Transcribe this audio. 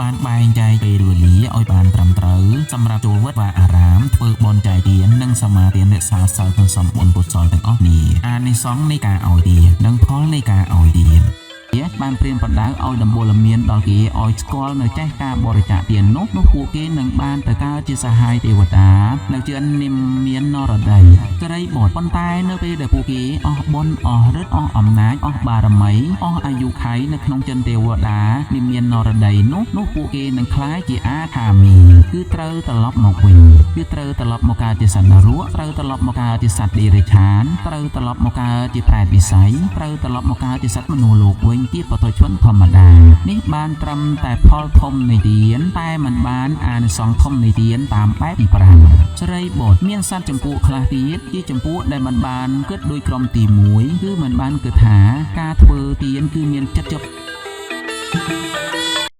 បានបែងចែកពេលវេលាឲ្យបានត្រឹមត្រូវសម្រាប់ចូលវត្តវាអារាមធ្វើបុណ្យចែកទាននិងសមាទានរក្សាសិលសន្សំបុណ្យកុសលទាំងអស់គ្នាអានិសង្សនៃការឲ្យទាននិងផលនៃការឲ្យទាន បានព្រានប្រដៅឲ្យដំបូលមានដល់គេឲ្យស្គាល់នៅចេះការបរិច្ចាគទាននោះនោះពួកគេនឹងបានទៅកើតជាសហាយទេវតានៅជឿននិមមាននរដីសេរីបុត្រប៉ុន្តែនៅពេលដែលពួកគេអស់បុណ្យអស់ឫទ្ធិអស់អំណាចអស់បារមីអស់អាយុខៃនៅក្នុងចិនទេវតានិមមាននរដីនោះនោះពួកគេនឹងក្លាយជាអាខាមីគឺត្រូវត្រឡប់មកវិញគឺត្រូវត្រឡប់មកកើតជាសត្វនរកត្រូវត្រឡប់មកកើតជាសត្វតិរិឆានត្រូវត្រឡប់មកកើតជាប្រែតវិស័យត្រូវត្រឡប់មកកើតជាសត្វមនុស្សលោកវិញជាបុថុជនធម្មតានេះបានត្រឹមតែផលធំនៃទានតែមិនបានអានិសង្សធំនៃទានតាមបែបទី5សេរីបុត្រមានសត្វចម្ពួកខ្លះទៀតជាចម្ពួកដែលមិនបានគិតដោយក្រុមទី1គឺមិនបានគិតថាការធ្វើទានគឺមានចិត្តជប់